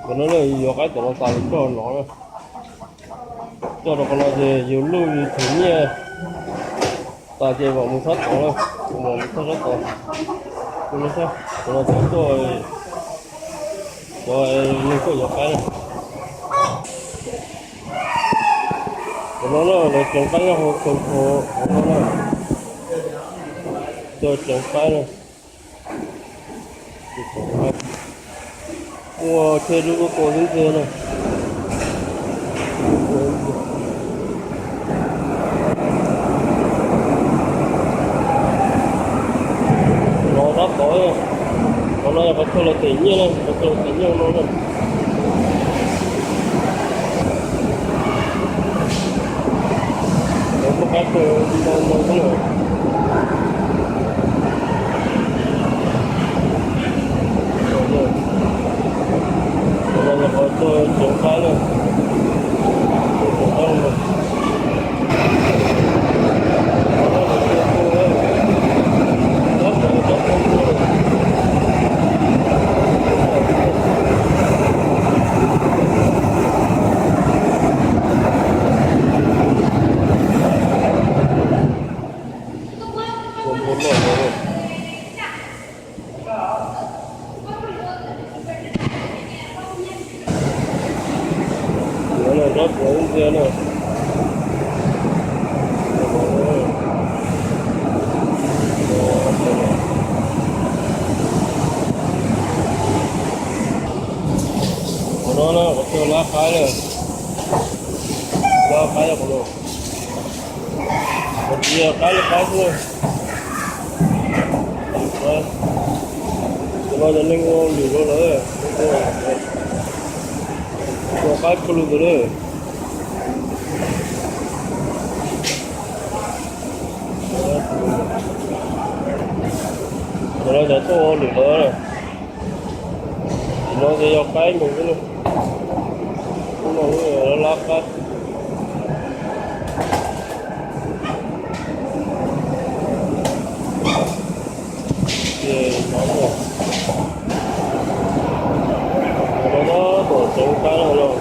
Qhov no na, yuav qaib tom no tas coj no na. Coj rau qhov no ces yus luj yus thim nyiaj tas ces mam mus sab tod na. Mam mus sab sab tod. Qhov no ces tuaj, cov neeg tuaj yuav qaib na. Qhov no na, lawv tseev qaib nyob hauv Khaws Kho, qhov no na, cov tseev qaib na. Muaj thiab, lub lub tua xwb thiab na. Los sab tod, qhov no yog qhov chaw lawv them nyiaj na, qhov chaw lawv them nyiaj no na. Lawv muaj qab kawg ntau ntau xwb na. Qhov no yog qhov tuaj tseev qaib na. Tuaj tseev qaib no. Ntsia na. Qhov no na, qhov chaw lab qaib na. Lab qaib qhov no. Qhov tsis yog qaib li qaib xwb. Qhov no cov neeg ua lwm rau lawm. Ua qaib pug lug ntawd na. Cov no cov tuaj ua lwm lawm. Cov no ces yog qaib mus xwb na. Ub no lab lab qaib. Ces no, no no tom tseev qaib no los.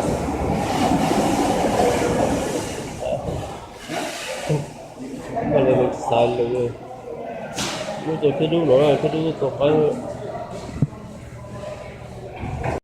Mas lawv xav lawm. Muaj cov thiab dub no, thiab dub tua qaib.